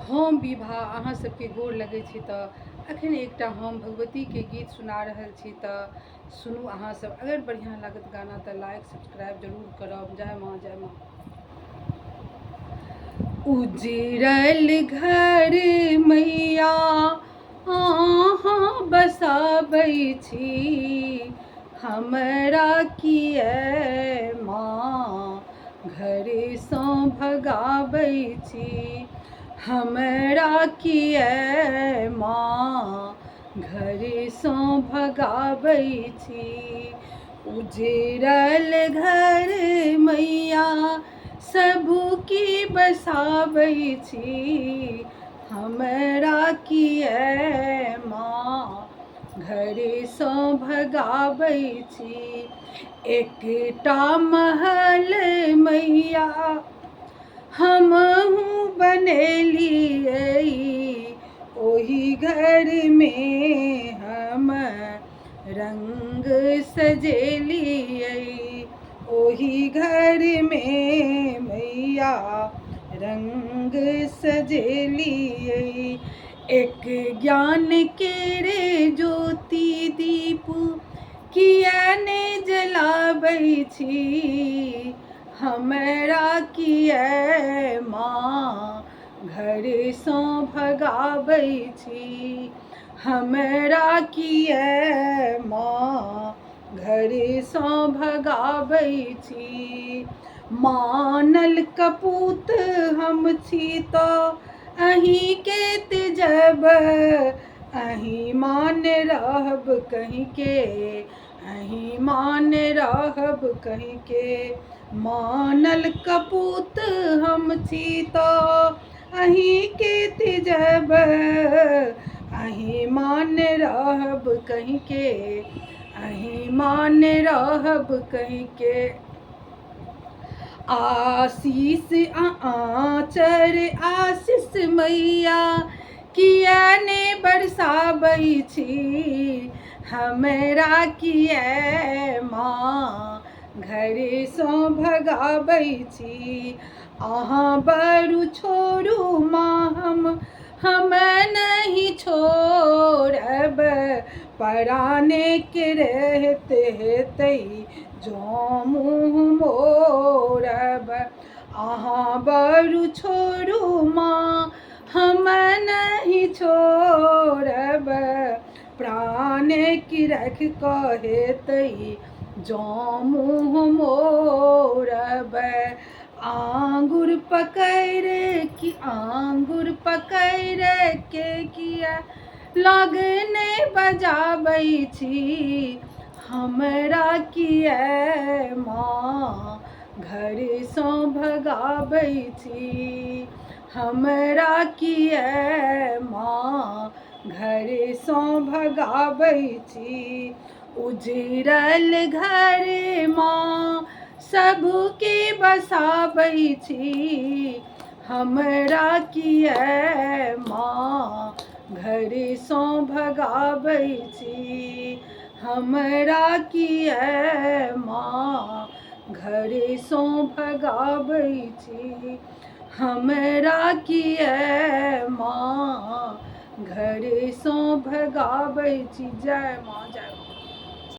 हम विभा अहाँ सबके गोर लगै छी। तऽ अखन एकटा हम भगवतीके गीत सुना रहल छी, तऽ सुनू अहाँ सब। अगर बढ़िआँ लागत गाना तऽ लाइक सब्सक्राइब जरूर करब। जय माँ, जय माँ। उजरल घर मैया अहाँ बसाबै छी, हमरा किए माँ घरसँ भगाबै छी? हमरा किए माँ घरसँ भगाबै छी? उजरल घर मैया सबके बसाबै छी, हमरा किए माँ घरसँ भगाबै छी? एकटा महल मैया हमहूँ बनेलियै, ओहि घरमे हम रङ्ग सजेलियै। ओहि घरमे मैया रङ्ग सजेलियै। एक ज्ञान के रे ज्योति दीप किया ने जलाबै छी? हमरा किए माँ घरसँ भगाबै छी? हमरा किए माँ घरसँ भगाबै छी? मानल कपूत हम छी तऽ अहीँके तेजब, अहीं मान रहब कहीँके, अहीं मान रहब कहीँके। मानल कपूत हम छी तऽ अहीँके तेजब, अहीं मान रहब कहीँके, अहीं मान रहब कहीँके। आशीष आँचर आशीष मैया किया ने बरसाबै छी? हमरा किए माँ घरसँ भगाबै छी? अहाँ बरु छोड़ू माँ, हम नहि छोड़ब। परानेके रहते हेतै जँ मुँह मोड़ब। अहाँ बरु छोड़ू माँ, हम नहि छोड़ब। प्राण की रख कऽ हेतै जँ मुँह मोड़ब। आङ्गुर पकड़ि कि आङ्गुर पकड़ि के किया लग नहि बजाबै छी? हमरा किए माँ घरसँ भगाबै छी? हमरा किए माँ घरसँ भगाबै छी? उजरल घर माँ सबके बसाबै छी, हमरा किए माँ घरसँ भगाबै छी? हमरा किए माँ घरसँ भगाबै छी? हमरा किए माँ घरसँ भगाबै छी? जय माँ, जय माँ।